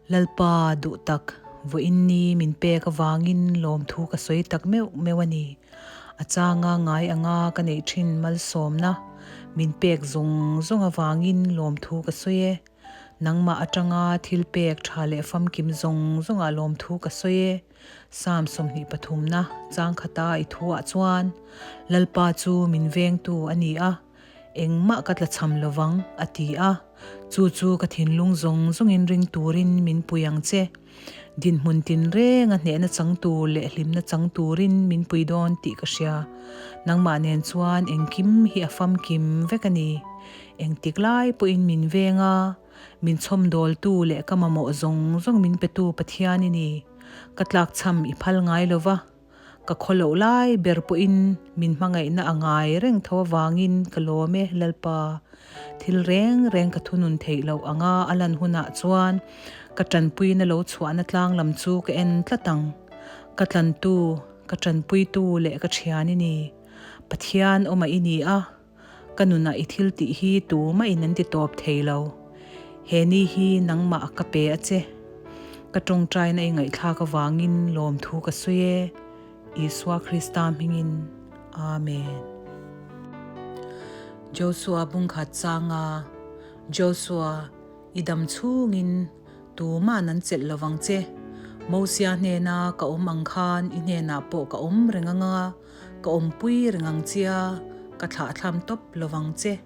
Lalpa duh tak, vawiin ni min pek avangin lawmthu ka sawi tak meuh meuh a ni. A changa ngai anga ka neih thin malsawmna min pek zawng zawng avangin lawmthu ka sawi e. Nangmah atanga thil pek tha leh famkim zawng zawngah lawmthu ka sawi e. Psalm 23 na chang khata i thuah chuan, Lalpa chu min vengtu a ni a, Engmah ka tlachham lovang, a ti a. Chu chu ka thinlung zawng zawngin ring turin min pui ang che. Dinhmun tinrenga hnehna chang tur leh hlimna chang turin min pui dawn tih ka hria. Nangmah nen chuan engkim hi a famkim vek a ni. Engtik lai pawhin min veng a, min chhawmdawltu leh ka mamawh zawng zawng min petu Pathian i ni. Ka tlakchham i phal ngai lova. Ka khaw loh lai ber pawhin min hmangaihna a ngai reng tho avangin ka lawm e, Lalpa. Thil reng reng ka thunun theih loh anga a lan hunah chuan ka tanpuina lo chhuahna tlang lam chu ka en tlat ang. Ka tlantu, ka tanpuitu leh ka thian i ni. Pathian awmah i ni a, ka nunah i thil tih hi tumah in an ti tawp thei lo. He ni hi nangmah ka pe a che. Ka tawngtaina i ngaihthlak avangin lawmthu ka sawi e, Isua Krista hmingin. Amen. Joshua bungkhat changa, Joshua, i dam chhungin tuma'n an chelh lovang che. Mosia hnena ka awm ang khan i hnenah pawh ka awm reng anga, Ka awmpui reng ang chia, ka thlahthlam tawp lovang che.